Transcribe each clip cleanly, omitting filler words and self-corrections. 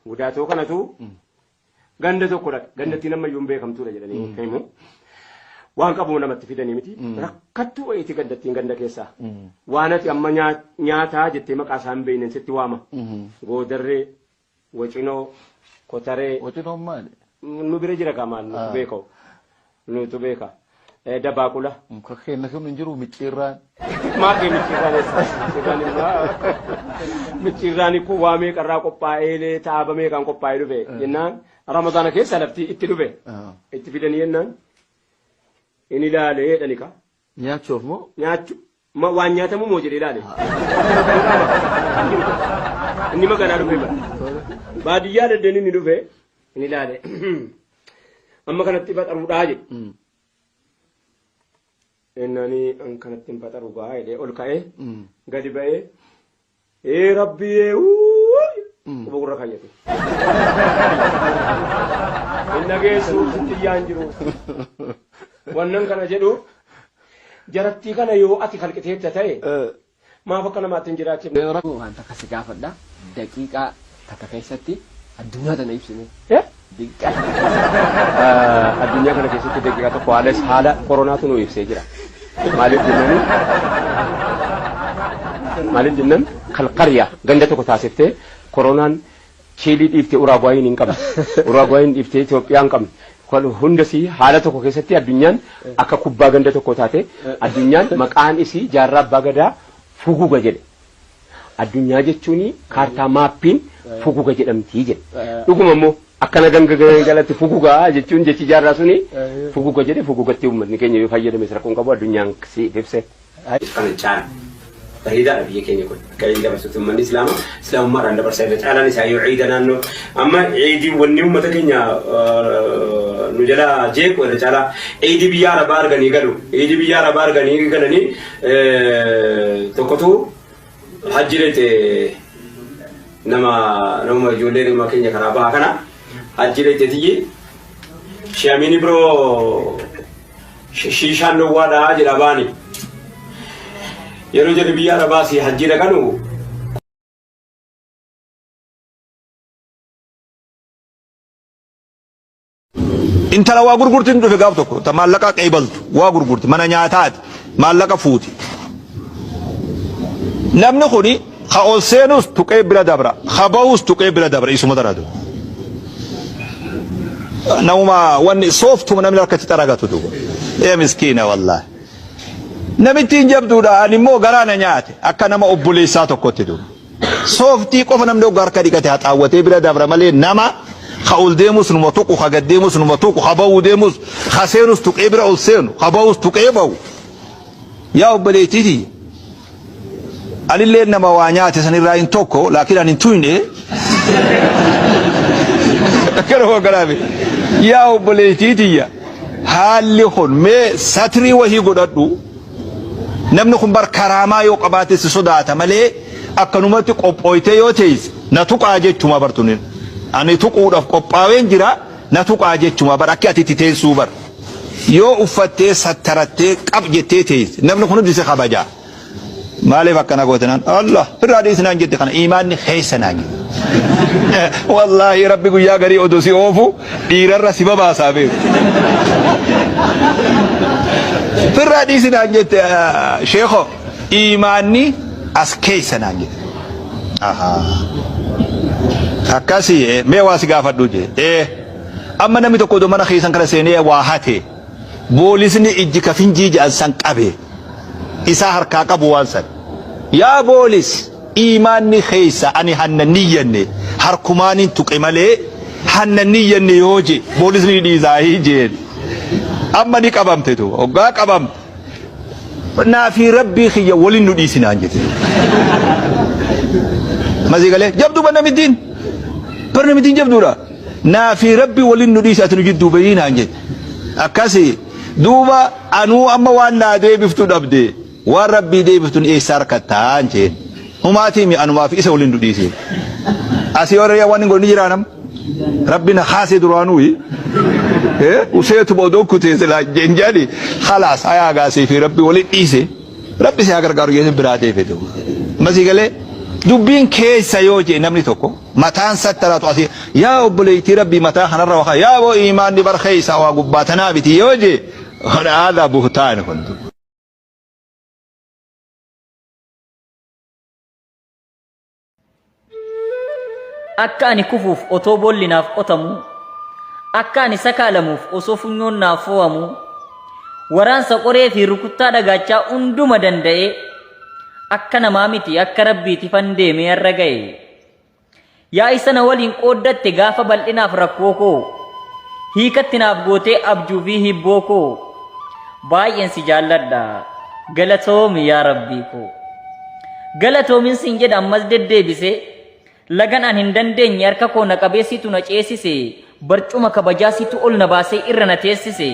Gudaatoo kanatu ganda tokko dhaqa. Gandattiin ammayyuu hin beekamtuudha jedhanii himu. Waan qabu namatti fidanii miti. Rakkattuu wayiiti gandattiin ganda keessaa. Waan ati amma nyaataa jettee maqaa isaa hin beekneen sitti waama. Goodarree, Wacinoo, Kotaree. Wacinoon maali? Nu bira jira kaa maal nutu beeka. Nutu beeka. Dabaaqula. Ka keenya kun hin jiru micciirraan. Maal kee micciirraan eessa? Micciirraan immoo micciirraan kun waa meeqarraa qophaa'ee taaba meeqaan qophaa'ee dhufe jennaan Ramadaana keessa lafti itti dhufe. Itti fidanii jennaan in ilaalee jedhani kaa. Nyaachuuf moo? Nyaachuu ma waan nyaatamu moo jedhee ilaale. Inni magaalaa dhufe bara. Baadiyyaa daddeen inni dhufe in ilaale. Amma kanatti faxaruudhaa jedhe. Innani an kanatti hin faxaru gaa jedhee ol ka'ee gadi ba'ee ee rabbi ee quba gurra kaayyate. Hin dhageessu sitti iyyaan jiru. Wannan kana jedhu jarattii kana yoo ati kalqiteetta ta'e maaf akka namaatti hin jiraachifne. Waan takka si gaafadha daqiiqaa takka keessatti addunyaa tana ibsine. Daqiiqaa takka keessatti. Addunyaa kana keessatti daqiiqaa tokko haala haala koronaatu nu ibsee jira. Maaliif jennaan maaliif jennaan kalqarya ganda tokko taasiftee koronaan Chiilii dhiiftee Uraaguwaayiin hin qabne. Uraaguwaayiin dhiiftee Itoophiyaa hin qabne. Kan hundasii haala tokko keessatti addunyaan akka kubbaa ganda tokko taate addunyaan maqaan isii jaarraa abbaa gadaa fuguga jedhe. Addunyaa jechuun kaartaa maappiin fuguga jedhamti jedhe. Dhuguma immoo akkana ganga galatti fuguga jechuun jechi jaarraa suni fuguga jedhe fugugatti uummatni keenya yoo fayyadame rakkoon qabu addunyaan siif ibse. Kana caala. Bareedaadha biyya keenya kun. Akka inni dabarsutti uummanni Islaamaa Islaamummaadhaan dabarsa irra caalaan isaa yoo ciida naannoo amma ciidii wanni uummata keenya nu jala jeequ irra caalaa ciidii biyya Arabaa arganii galu. Ciidii biyya Arabaa arganii galanii tokkotu hajji dhaqxe nama nama ijoollee nama keenya karaa bahaa kana hajji dhaqxe tiyyi Shamiini biroo Shiishaan dhowwaadha jedha baani. Yeroo jedhu biyya Arabaa si hajjii dhaqanu Intala waa gurgurtiin dhufe gaaf tokko ta maallaqa qeebaltu waa gurgurti mana nyaataati maallaqa fuuti. Namni kuni ka ol seenus tuqee bira dabra ka bahus tuqee bira dabra isuma daratu. Namuma wanni sooftuma namni harkatti xaragatu duuba. Ee miskiina wallaahi. Namittiin jabduudha ani immoo garaa na nyaate akka nama obboleessaa tokkotti duuba. Sooftii qofa namni hogga harka dhiqate haxaawwatee bira dabra malee nama ka ol deemus numa tuqu ka gad deemus numa tuqu ka ba'uu deemus ka seenus tuqee bira ol seenu ka ba'us tuqee ba'u. Yaa obboleettii tiyya anillee nama waa nyaate sanirraa hin tokko laakiin ani hin tuyne akkanuma kanaafi yaa obboleettii tiyya haalli kun mee satrii wahii godhadhu Namni kun bar karaamaa yoo qabaate si sodaata malee akkanumatti qophooytee yoo teeyse na tuqaa jechuma bar tunin. Ani tuquudhaaf qophaaween jira na tuqaa jechuma bar akki ati itti teessuu bar. Yoo uffattee sattarattee qab jettee teeyse namni kun hundi si kabajaa. Maaliif akkana goote naan Allah firraa dhiisi naan jette kana iimaanni keessa naan jette. Wallaahi rabbi guyyaa garii odoo si oofu dhiirarra si babaasaa beeku. Firraa dhiisi naan jette sheekho iimaanni as keessa naan jette. Ahaa. Akkasii mee waa si gaafadhu jee. Ee amma namni tokko odoo mana keessan kana seenee waa hate boolisni ijji ka finjii jedhan san qabe isaa harkaa qabu waan san. Yaa boolis Iimaanni keessa ani hanna niyyanne harkumaanin tuqe malee hanna niyyanne yoo je boolisni ni dhiisaahii jeen. Amma ni qabamte tu hoggaa qabamte naa fi rabbii kiyya walin nu dhiisi naan jette. Masii galee jabduu bar namittiin bar namittiin jabduudha. Naa fi rabbi walin nu dhiisi ati nu jidduu bahii naan jette. Akkasi duuba anuu amma waan naa deebiftu dhabde. Waan Rabbii deebiftun eessaa arkattaa jeen. Humaatii mi anumaa fi isa waliin nu dhiisee. Asii warra waan hin godhin jiraa nam. Rabbi na kaasee duraanuu. Useetuma odoo kutee silaa jeen jedhani khalaas hayaa gaasee fi Rabbi waliin dhiise. Rabbi si haa gargaaru jeesee biraa deebi'e. Masii galee Dubbiin keessa yoo jee namni tokko mataan sattaratu asii yaa obboleettii rabbii mataa kanarra waqa yaa boo imaanni bar keessa waa gubbaa tanaa miti yoo jee kun aadaa buhtaan kun. Akka ani kufuuf otoo boolli naaf qotamuu, akka ani sakaalamuuf osoo funyoon naaf foo'amuu, waraansa qoree fi rukuttaa dhagaachaa hunduma danda'ee, akka namaa miti akka Rabbiitifan deemee har'a ga'e. Yaa isa na waliin qooddatte gaafa bal'inaaf rakkoo koo, hiikatti naaf gootee abjuu fi hibboo koo, baay'een si jaalladha, galatoomi yaa Rabbii koo. Galatoomin siin jedha ammas deddeebisee, lagan an hin dandeenye harka koo na qabee situ na ceesise, barcuma kabajaa situ ol na baasee irra na teessise.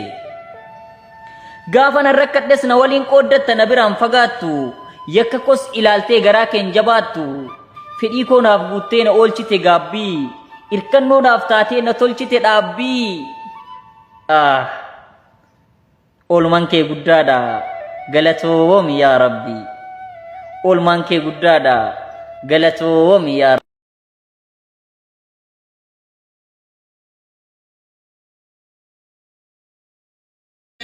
Gaafa nan rakkadhes na waliin qooddatta na biraan fagaattu, yakka koos ilaaltee garaa keen jabaattu, fedhii koo naaf guuttee na oolchite gaabbii, irkannoo naaf taatee na tolchite dhaabbii. Ah! Oolmaan kee guddaadha galatoomi yaa Rabbi. Oolmaan kee guddaadha galatoomi yaa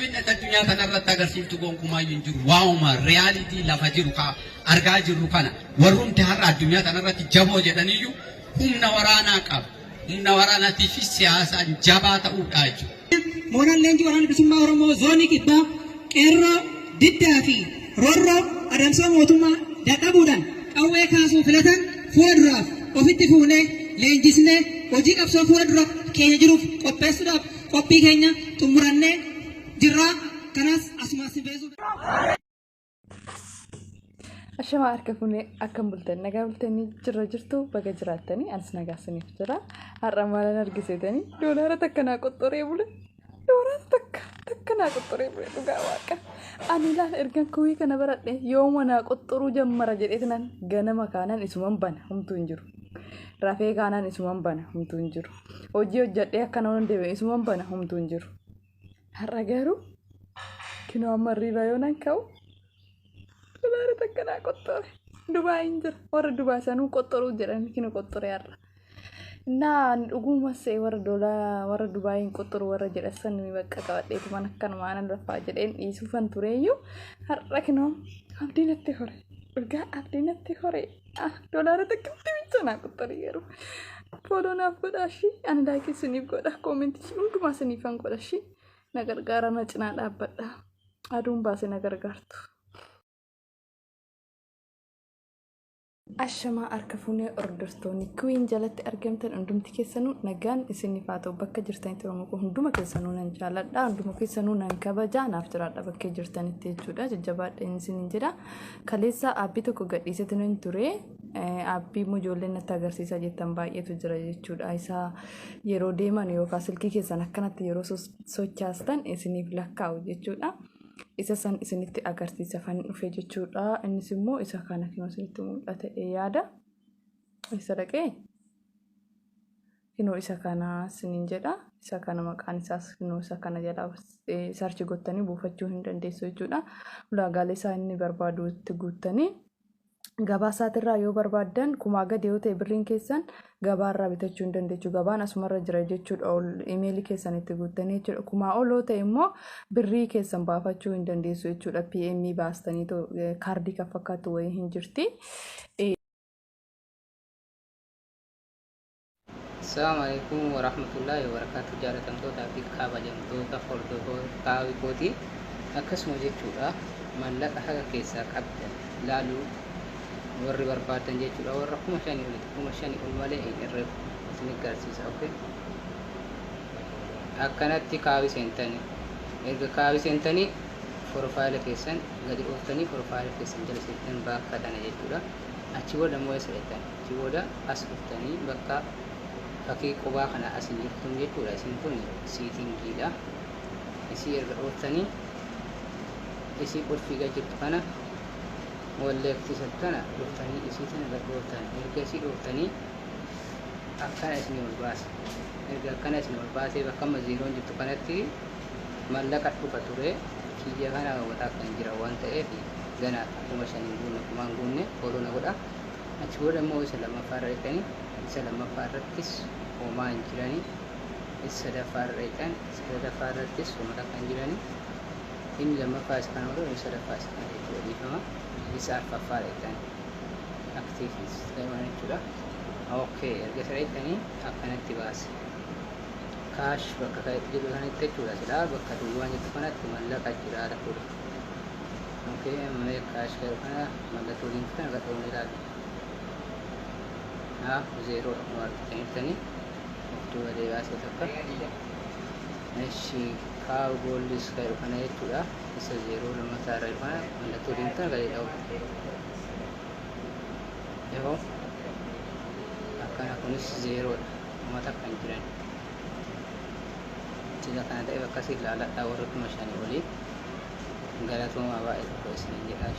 Inni addunyaa kanarratti agarsiiftu gonkumaa hin jiru. Waa'uma reality lafa jiru ka argaa jirru kana warrumti har'a addunyaa kanarratti jaboo jedhaniyyuu humna waraanaa qaba. Humna waraanaatii fi siyaasaan jabaa ta'uudha jechuudha. Mooraan leenjii Waraana Bilisummaa Oromoo Zoonii Kibbaa Qeerroo diddaa fi roorroo adamsoo mootummaa dadhabuudhaan qawwee kaasuu filatan fuula duraaf ofitti fuunee leenjisnee hojii qabsoo fuula dura keenya jiruuf qopheessuudhaaf qophii keenya xummurannee jirra. Kanas asuma isin beeksisuu Ashamaa harka fuunee akkam bultan nagaa bultanii jirra jirtu baga jiraattanii anis nagaa isiniif jira har'a maalan argiseetanii doolaara takka naa qoxxoree bule doolaara takka takka naa qoxxoree bule dhugaa waaqa ani laal ergan kuwii kana baradhe yooma naa qoxxoruu jammara jedheetinan ganama kaanaan isuman bana humtuu hin jiru rafee kaanaan isuman bana humtuu hin jiru hojii hojjedhee akkana olan deebi'e isuman bana humtuu hin jiru har'a garuu kinoo amma hirriibaa yoo nan ka'u Dolaara takka naa qoxxore. Dubaayin jira. Warra Dubaay sanuu qoxxoruu jedhan kinu qoxxore har'a. Naa dhuguma see warra dolaa warra Dubaayin qoxxoru warra jedhan san bakka qabadheetu mana akkanuma ana lafaa jedheen dhiisuufan tureeyyuu har'a kinoo abdii natti hore. Dhugaa abdii natti hore. Ah dolaara takka bicha naa qoxxore garuu. Follow naaf godhaa ishii ani like isiniif godha comment hundumaa isiniifan godha ishii na gargaara na cinaa dhaabbadha. Aduun baase na gargaartu. Ashamaa harka fuunee hordoftoonni Queen jalatti argamtan hundumti keessanuu nagaan isiniif haa ta'u bakka jirtanitti Oromoo koo hunduma keessanuu nan jaaladha hunduma keessanuu nan kabaja naaf jiraadha bakkee jirtanitti jechuudha jajjabaadha isiniin jedha kaleessa aabbii tokko gadhiisetu nan ture aabbii immoo ijoolleen natti agarsiisaa jettan baay'eetu jira jechuudha isa yeroo deeman yookaan silkii keessan akkanatti yeroo sochaastan isiniif lakkaa'u jechuudha. Isa san isinitti agarsiisa kan dhufe jechuudha. Innis immoo isa kana kinoo isinitti mul'ata yaada. Isa dhaqee kinoo isa kana isiniin jedha. Isa kana maqaan isaas kinoo isa kana jalaa search gottanii buufachuu hin dandeessu jechuudha. Ulaagaalee isaa inni barbaadu itti guuttanii gabaa isaatirraa yoo barbaaddan kumaa gadi yoo ta'e birriin keessan gabaarraa bitachuu hin dandeechu. Gabaan asumarra jira jechuudha. Ol imeelii keessan itti guuttanii jechuudha. Kumaa ol yoo ta'e immoo birrii keessan baafachuu hin dandeessu jechuudha. PM baastanii kaardii kan fakkaattu wayii hin jirti. Assalamu alaikum warahmatullahi wabarakatuh jaalatamtoota fi kabajamtoota hordoftoota kooti akkasuma jechuudha mallaqa haga keessaa qabdan laaluu warri barbaadan jechuudha warra 5,000 olitti 5,000 ol malee hin herregu isin agarsiisa. Okay, akkanatti kaawi seentanii erga kaawi seentanii profile keessan gadi ooftanii profile keessan jala seentan bakka tana jechuudha. Achi booda immoo eessa jettan? Achi booda as dhuftanii bakka fakkii qubaa kana asin jirtun jechuudha. Isin kun settingiidha. Isii erga dhooftanii isii qulfii gad jirtu kana walleektisa tana dhuftanii isii tana gad dhooftan. Erga isii dhooftanii akkana isinii ol baasa. Erga akkana isinii ol baasee bakka amma zeroon jirtu kanatti mallaqa dhufa ture. Kiyya kana wataa kan jira waan ta'eef gana 5,000 hin guunne, kumaan guunne. Follow na godha. Achi booda immoo isa lammaffaa irra dhaqxanii, isa lammaffaa irrattis homaa hin jiranii. Isa sadaffaa irra dhaqxan, isa sadaffaa irrattis homaa takka hin jiranii. Inni lammaffaa isa kana godhu, inni sadaffaa isa kana jechuudha, dhiifama. Isa arfaffaa dhaqxan, activities jechuudha. Okay, erga isa dhaqxanii akkanatti baase. Cash bakka jedhu kanatti jechuudha, silaa bakka duwwaan jettu kanatti mallaqa jira jechuudha. Okay, mee cash jedhu kana mallattoo diimtuu kana gadhoon ilaalla. Haa, zeeroo akkuma argitanii of duuba deebi'aa takka. Eshi kaaw goldis jedhu kana jechuudha. Isa zeeroo lammataa irra jiru kana mallattoo diimtuu kana gadi dha'u. Yoo akkana kunis zeeroodha. Uummata kan jiran. Sila kana ta'e akkasii ilaaladhaa warra 5,000 olii. Galatoomaa baay'ee tokko isiniin jedha.